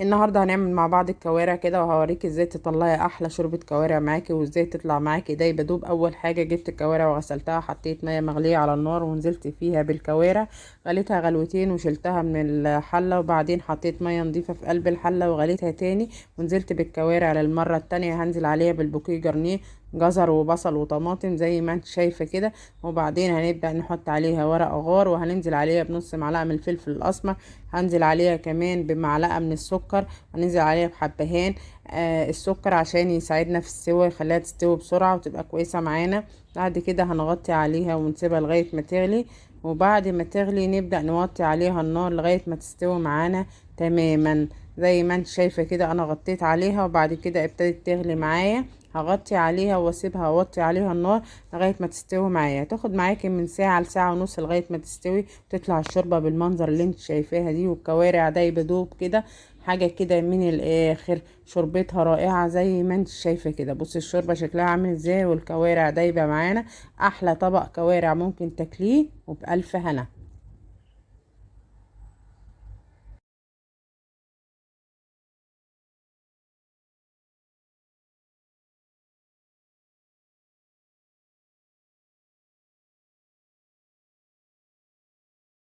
النهارده هنعمل مع بعض الكوارع كده، وهوريك ازاي تطلعي احلى شوربة كوارع معاكي وازاي تطلع معاكي دايبه دوب. اول حاجة جبت الكوارع وغسلتها، حطيت مية مغليه على النار ونزلت فيها بالكوارع، غليتها غلوتين وشلتها من الحلة، وبعدين حطيت مية نظيفة في قلب الحلة وغليتها تاني ونزلت بالكوارع للمرة التانية. هنزل عليها بال bouquet garni جزر وبصل وطماطم زي ما انت شايفه كده، وبعدين هنبدا نحط عليها ورق غار، وهننزل عليها بنص معلقه من الفلفل الاسمر، هنزل عليها كمان بمعلقه من السكر، هننزل عليها بحبهان السكر عشان يساعدنا في السوا، يخليها تستوي بسرعة وتبقى كويسة معانا. بعد كده هنغطي عليها ونسيبها لغاية ما تغلي، وبعد ما تغلي نبدا نوطي عليها النار لغاية ما تستوي معانا تماما زي ما انت شايفه كده. انا غطيت عليها وبعد كده ابتدت تغلي معايا، هغطي عليها واسيبها اوطي عليها النار لغاية ما تستوي معايا. تاخد معاكي من ساعة لساعة ونص لغاية ما تستوي، وتطلع الشوربة بالمنظر اللي انت شايفاها دي، والكوارع دايبه دوب كده، حاجة كده من الاخر. شوربتها رائعة زي ما انت شايفه كده. بصي الشوربة شكلها عامل ازاي والكوارع دايبه معانا. احلى طبق كوارع ممكن تاكليه، وبألف هنا.